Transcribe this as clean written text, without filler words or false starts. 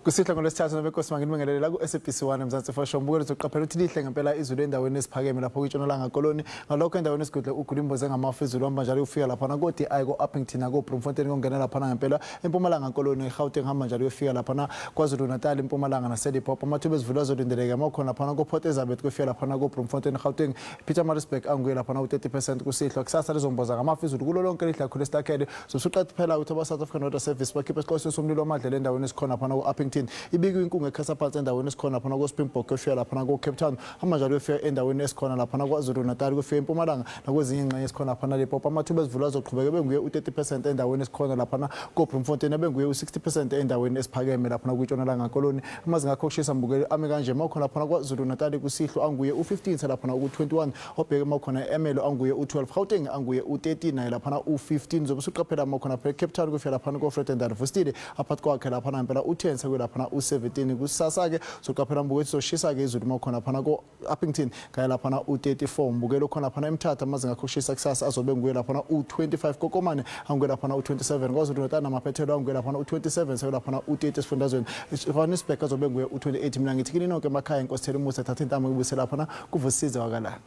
Kusihlwa ngolwesithathu nobenkosi manginibingelele la ku-SABC 1 Mzansi for sure. Mbukelo, uzoqaphela ukuthi lihle ngempela izulu endaweni esiphakeme lapho kwiNtshonalanga Koloni. Ngalokho endaweni esigudle uGulimboze ngamafu izulu, hamba njalo ufika laphana ko-DI, ko-Upington, nako-Bloemfontein, kongena laphana ngempela eMpumalanga Koloni, eGauteng, hamba njalo uyofika laphana KwaZulu Natal, eMpumalanga naseLimpopo. Amathuba ezivula azolindeleka makhona laphana ko-Port Elizabeth, kuyofika laphana ko-Bloemfontein, Gauteng, Pietermaritzburg, anguye laphana u-30% kusihlwa. Kusasa lizomboza ngamafu izulu kulo lonke lihle esilakhele. Zosuqaphela ukuthi aba-South African Water Service bakhiphe isixwayiso somlilo wamadlelo endaweni esikhona laphana ko-Upington. Ibikwe inkungu ekhasa phansi endaweni esikhona laphana ko-Springbok, kuyofika laphana ko-Cape Town, hamba njalo uyofika endaweni esikhona laphana KwaZulu Natal, kuyofika eMpumalanga nakwezinye ingxenye esikhona laphana Limpopo. Amathuba ezivula azoqhubeka benguye u-30% endaweni esikhona laphana ko-Bloemfontein, abenguye u-60% endaweni esiphakeme laphana kwiNtshonalanga Koloni. Amazinga akho okushisa, mbukeli, ame kanje: mawukhona laphana KwaZulu Natal kusihlwa anguye u-15 laphana u-21, obheke mawukhona eMelo anguye u-12, Gauteng anguye u-13, naye laphana u-15. Zobe usuqaphela mawukhona phela Cape Town, kufika laphana ko-Vredendal, Vustile aphathi kwakhe laphana ngempela u-10 sekuye laphana u-17. Kusasa-ke soqaphela mbuko ukuthi soshisa-ke izulu mawukhona laphana ko-Upington kanye laphana u-34. Mbukelo khona laphana eMthatha, amazinga akho okushisa kusasa azobe nguye laphana u-25, Kokomane anguye laphana u-27, KwaZulu Natal namaphethelo anguye laphana u-27 sekuye laphana u-30, esifundazweni Johannesburg azobe nguye u-28. Mina ngithi kini nonke emakhaya, inkosi thela umusa, thatha intamo ibuse laphana kuvusize wakalanga.